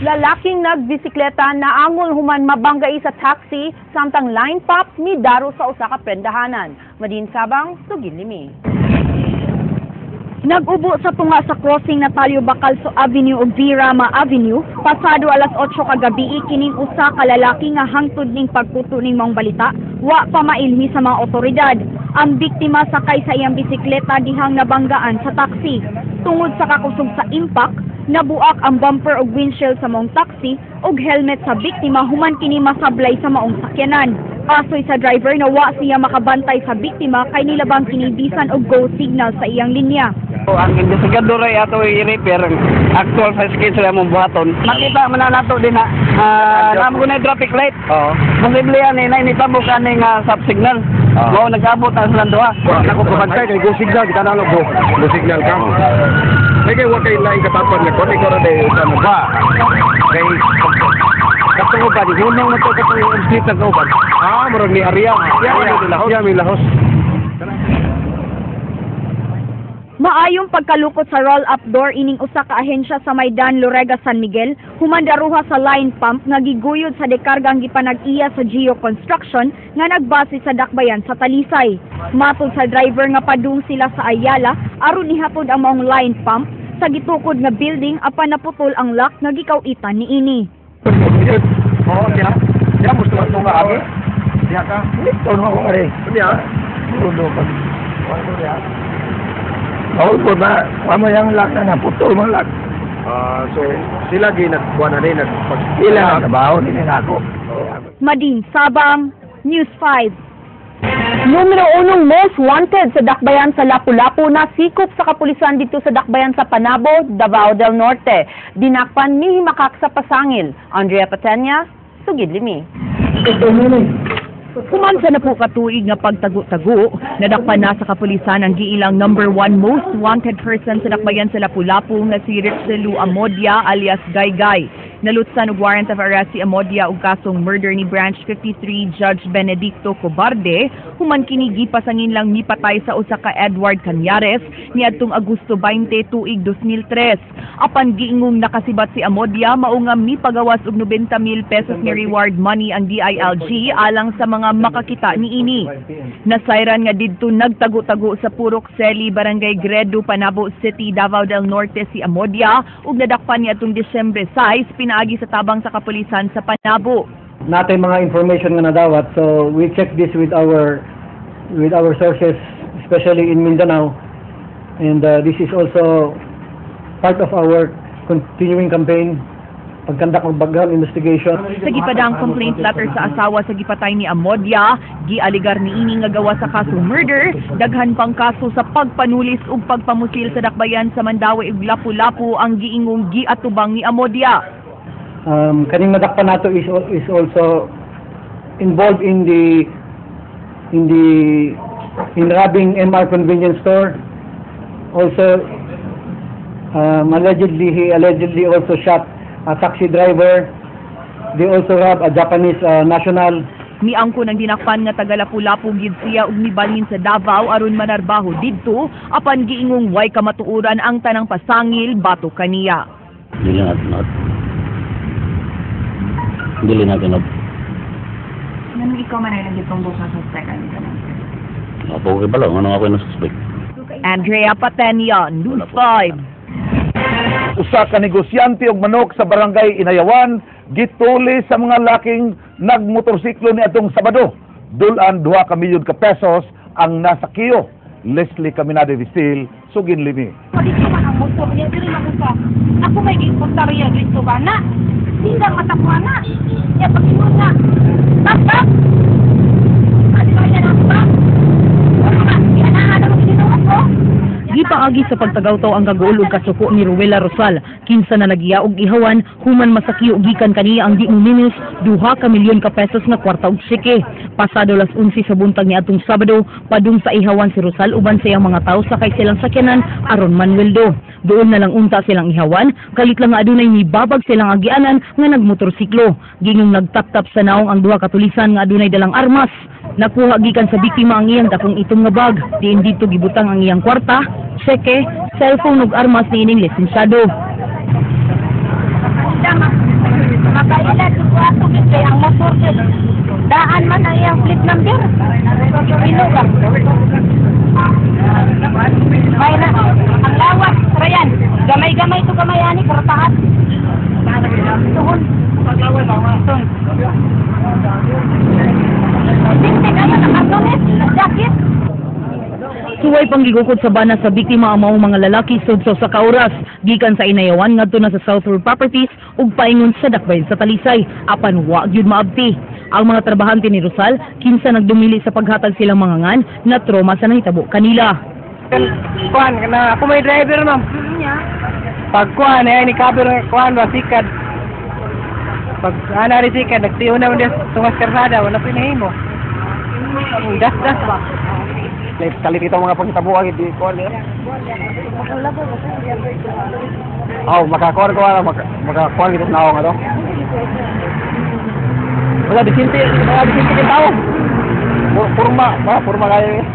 Lalaking nagbisikleta naangol human mabanggay sa taxi samtang line pump midaro sa usa ka prendahanan. Madin Sabang, sugid limi. Nag-ubo sa tunga sa crossing Natalio Bacalso Avenue ug V. Rama Avenue, pasado alas 8 kagabi, kining usa ka lalaki nga hangtod ning pagputo ning maong balita, wa pa mailhi sa mga otoridad. Ang biktima sakay sa iyang bisikleta dihang nabanggaan sa taxi. Tungod sa kakusog sa impact, nabuak ang bumper ug windshield sa maong taxi ug helmet sa biktima human kini masablay sa maong sakyanan. Asoy sa driver na wa siya makabantay sa biktima kay nilabang kini bisan og go signal sa iyang linya. So, ang investigador ay ato i-refer ang actual sa schedule among buhaton. Makita man na nato din na naamo ko na traffic light. Oo. Posible yan eh, na initabok ani nga stop signal. Mao nag-abot ang silang duha. Ako kabantay kay go signal kita na go. Go signal ka. Kay wa kay laing katapan nga kon ikaw ra day usa na ba. Kay katong uban hunong na to katong split na uban. Ah, murag ni Arya. Ya, mi lahos. Ya, mi lahos. Maayong pagkalukot sa roll-up door ining usa ka ahensya sa Maidan Lorega, San Miguel, humandaruha sa line pump nga giguyod sa dekargang gipanag-iya sa Geo Construction nga nagbase sa dakbayan sa Talisay. Matod sa driver nga padung sila sa Ayala aron ihatod ang maong line pump sa gitukod nga building apan naputol ang lock nga gikaw-itan niini. Oo, siya. Siya gusto mo nga abi. Siya ka. Ito no ako are. Niya. Tulo pa. Wala ya. Bawal ko na, wala yang lock na naputol mga lock. Ah, so sila gi nagkuan na rin nagpag Ila ang trabaho nila ako. Madin Sabang, News 5. Numero unong most wanted sa dakbayan sa Lapu-Lapu na sikop sa kapulisan dito sa dakbayan sa Panabo, Davao del Norte. Dinakpan ni Himakak sa Pasangil. Andrea Patenya, sugid limi. Human sa napo katuig nga pagtago-tago, nadakpan na sa kapulisan ang giilang number one most wanted person sa dakbayan sa Lapu-Lapu nga si Ritzelu Amodia alias Gaygay. Nalutsan og warrant of arrest si Amodia og kasong murder ni Branch 53 Judge Benedicto Cobarde human kini gipasangin lang mipatay sa usa ka Edward Cañares niadtong Agosto 20 tuig 2003. Apan giingong nakasibat si Amodia, mao nga mipagawas og 90 mil pesos nga reward money ang DILG alang sa mga makakita niini. Nasayran nga didto nagtago-tago sa Purok Seli, Barangay Gredo, Panabo City, Davao del Norte si Amodia ug nadakpan niadtong Disyembre 6 pinaagi sa tabang sa kapulisan sa Panabo. Natay mga information nga nadawat, so we check this with our sources, especially in Mindanao, and this is also part of our continuing campaign pagkandak og background investigation. Sa gipadang complaint letter sa asawa sa gipatay ni Amodia, gialigar niini nga gawa sa kaso murder, daghan pang kaso sa pagpanulis ug pagpamusil sa dakbayan sa Mandaue ug Lapu-Lapu ang giingong giatubang ni Amodia. Kaning nadakpan nato is also involved in robbing MR convenience store. Also, allegedly he allegedly also shot a taxi driver. They also robbed a Japanese national. Miangko ng dinakpan nga taga Lapu-Lapu gid siya ug mibalhin sa Davao aron manarbaho didto apan giingong way kamatuoran ang tanang pasangil batok kaniya. Dili natin not. Dili natin not. Nganong ikaw man ay nagitumbok nga suspect ani ka na? Ako kay balo, ano ako yung suspect. Andrea Patenia, News 5. Usa ka negosyante og manok sa barangay Inayawan gituli sa mga laking nagmotorsiklo ni atong Sabado. Dulan 2 ka milyon ka pesos ang nasakiyo. Leslie Caminade Visil, sugin limi. Dito man ang motor niya, diri man ko sa ako may gipunta riya dito ba na. Sindang mata ko ana. Ya pag ingon nga. Bak bak. Ano ba yan ang bak? Ano ba? Gianahan ako ginuot ko. Gipaagi sa pagtagawtaw ang kaguol ug kasuko ni Ruela Rosal, kinsa na nagiya og ihawan human masakyo gikan kaniya ang di muminos 2 ka milyon ka pesos nga kwarta og tseke. Pasado las 11 sa buntag ni atong Sabado, padung sa ihawan si Rosal uban sa iyang mga tawo sakay silang sakyanan aron manweldo. Doon na lang unta silang ihawan, kalit lang nga adunay mibabag silang agianan nga nagmotorsiklo. Gingong nagtaptap sa naong ang duha ka tulisan nga adunay dalang armas. Nakuha gikan sa biktima ang iyang dakong itom nga bag. Diin dito gibutang ang iyang kwarta, tseke, cellphone ug armas niining lisensyado. Dama. Makaila ko ato gid kay ang motor gid. Daan man ang iyang plate number. Pino ba? May na ang lawas, Ryan. Gamay-gamay to, gamay ani pero taas. Tuhon. Tuhon. Sinte kayo nakasones, jacket. Suway panggigukod sa bana sa biktima ang maong mga lalaki sud sa usa ka oras gikan sa Inayawan ngadto na sa South Road Properties ug paingon sa dakbayan sa Talisay, apan wa gyud maabti. Ang mga trabahante ni Rosal, kinsa nagdumili sa paghatag silang mga ngan, na trauma sa nahitabo kanila. Kuan na ako may driver, ma'am. Pag kuan eh ni kaber kuan ba sikad. Pag ana ri sikad nagtiyo na man tungas karsada, wala pa inahimo. Das das ba. Kalit ito mga pangitabuan, hindi ko alam. Oh, makakuan ko ano, makakuan kita na ako nga to. Wala disinti, wala disinti kita tao. Purma, ba, purma kayo eh.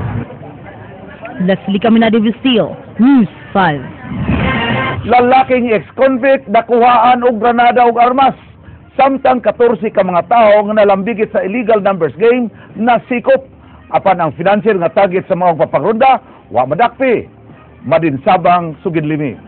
Leslie Caminade Vistil, News 5. Lalaking ex-convict nakuhaan og granada og armas. Samtang 14 ka mga tawo nga nalambigit sa illegal numbers game nasikop. Apan ang financier nga target sa mga papagrunda, wa madakpi. Madinsabang sugid limi.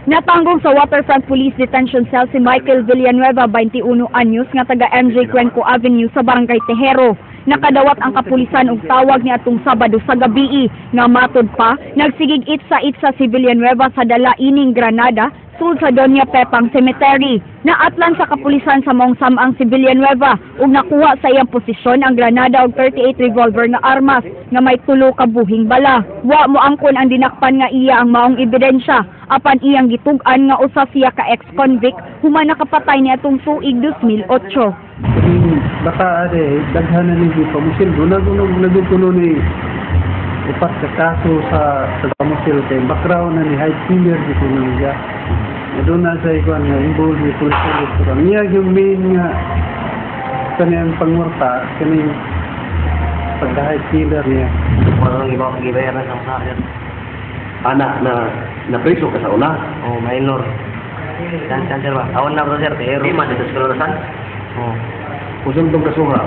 Natanggong sa Waterfront Police Detention Cell si Michael Villanueva, 21 anyos, nga taga MJ Cuenco Avenue sa Barangay Tejero. Nakadawat ang kapulisan og tawag ni atong Sabado sa gabii nga matod pa, nagsigig itsa-itsa si Villanueva sa dala ining granada sul sa Doña Pepang Cemetery. Naatlan sa kapulisan sa maong samang si Villanueva ug nakuha sa iyang posisyon ang granada og 38 revolver nga armas nga may tulo ka buhing bala. Wa mo angkon ang dinakpan nga iya ang maong ebidensya, apan iyang gitug-an nga usa siya ka ex-convict human nakapatay ni atong tuig 2008. Baka ade daghan na ni pamusil, dunag unong nagkuno ni upat ka kaso sa pamusil kay background na ni high killer di kuno niya. Na doon na sa ikuan nga involved ni police service ko. Niya yung main nga kaniyang pangmurta kaning pagka high killer niya. Wala lang iba akong gibayaran sa mga sir. Anak na napriso ka sa una. Oh, minor. San san sir ba? Awon na bro sir, pero Di man dito sa kalurasan. Oh, Kung tong kasuha,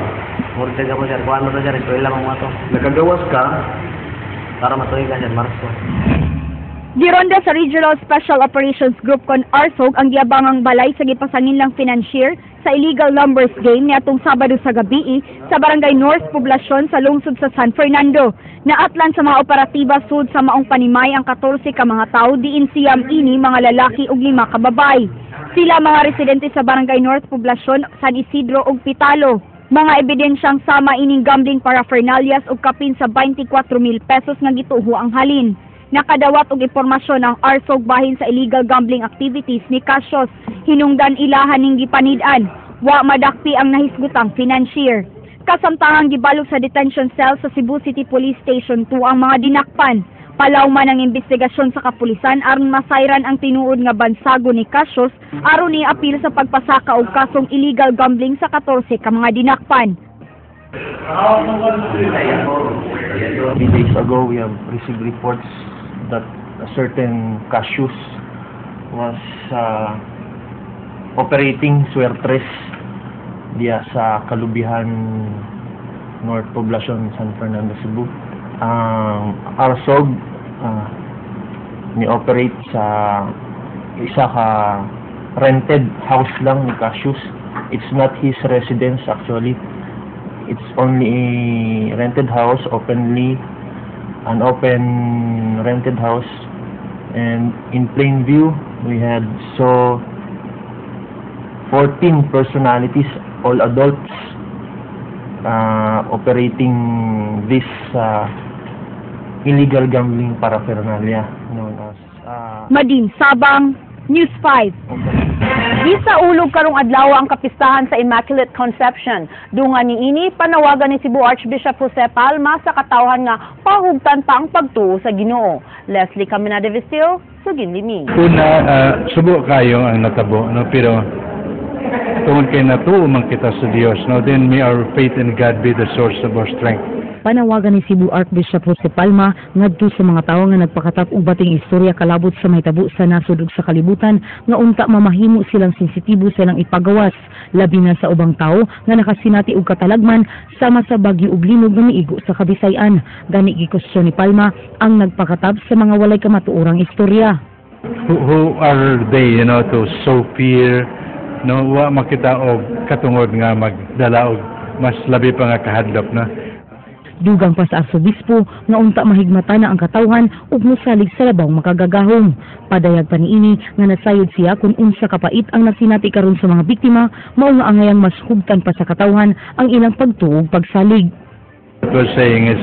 murta ka po sir. Kuan mo to sir, eskwela mo mga to. Nakagawas ka, Para matuloy ka sir, Marso. Gironda sa Regional Special Operations Group kon ARSOG ang giabangang balay sa gipasanginlang financier sa illegal numbers game niadtong Sabado sa gabii sa Barangay North Poblacion sa lungsod sa San Fernando. Naatlan sa mga operatiba sud sa maong panimay ang 14 ka mga tawo, diin 9 ini mga lalaki ug 5 ka babae. Sila mga residente sa Barangay North Poblacion, San Isidro ug Pitalo. Mga ebidensyang sama ining gambling paraphernalias ug kapin sa 24,000 pesos nga gituho ang halin. Nakadawat og impormasyon ang ARSOG bahin sa illegal gambling activities ni Casios. Hinungdan ilahan ning gipanid-an. Wa madakpi ang nahisgutang financier. Kasamtangang gibalog sa detention cell sa Cebu City Police Station 2 ang mga dinakpan. Palaw man ang investigasyon sa kapulisan aron masayran ang tinuod nga bansago ni Casios aron ni apil sa pagpasaka og kasong illegal gambling sa 14 ka mga dinakpan. 3 days ago, we have received reports that a certain Cassius was operating suertres diya sa Kalubihan, North Poblacion, San Fernando, Cebu. Ang ARSOG ni-operate sa isa ka rented house lang ni Cassius. It's not his residence, actually. It's only a rented house, openly an open rented house, and in plain view we had saw 14 personalities, all adults, operating this illegal gambling paraphernalia known as Madin Sabang, News 5. Gisaulog karong adlaw ang kapistahan sa Immaculate Conception. Dungan niini, panawagan ni Cebu Archbishop Jose Palma sa katawhan nga pahugtan pa ang pagtuo sa Ginoo. Leslie Caminade Vistil, Sugin Limi. Una, subo kayo ang natabo, no? Pero tungod kay natuo man kita sa Dios, no? Then may our faith in God be the source of our strength. Panawagan ni Cebu Archbishop Jose Palma ngadto sa mga tawo nga nagpakatap og bating istorya kalabot sa mahitabo sa nasod ug sa kalibutan nga unta mamahimo silang sensitibo sa ilang ipagawas, labi na sa ubang tawo nga nakasinati og katalagman sama sa bagyo ug linog nga miigo sa Kabisay-an. Gani gikwestiyon ni Palma ang nagpakatap sa mga walay kamatuorang istorya. Who are they to sow fear, no? Wa makita og katungod nga magdala og mas labi pa nga kahadlok, no? Dugang pa sa arsobispo nga unta mahigmata na ang katawhan ug mosalig sa labaw makagagahom. Padayag pa niini nga nasayod siya kung unsa kapait ang nasinati karon sa mga biktima, mao nga angayang mas hugtan pa sa katawhan ang ilang pagtuo ug pagsalig. What we're saying is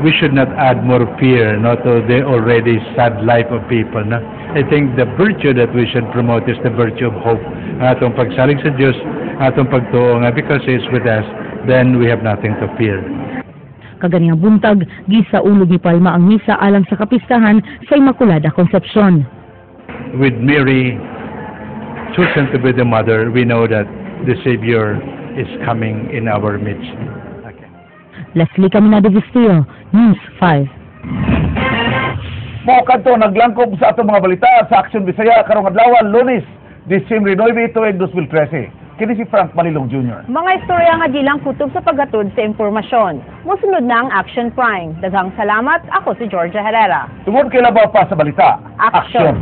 we should not add more fear, no, to the already sad life of people, no? I think the virtue that we should promote is the virtue of hope. Ang atong pagsalig sa Dios, ang atong pagtuo nga because He is with us, then we have nothing to fear. Kaganihang buntag, gisaulog ni Palma ang misa alang sa kapistahan sa Immaculada Concepcion. With Mary chosen to be the mother, we know that the Savior is coming in our midst. Leslie Caminado Vistillo, News 5. Mao kadto naglangkob sa atong mga balita sa Aksyon Bisaya karong adlaw, Lunes, Disyembre 9, tuig 2013. Kini si Frank Malilong Jr. Mga istorya nga di lang kutob sa paghatod sa impormasyon. Musunod na ang Action Prime. Daghang salamat. Ako si Georgia Herrera. Tungod kay labaw pa sa balita. Action.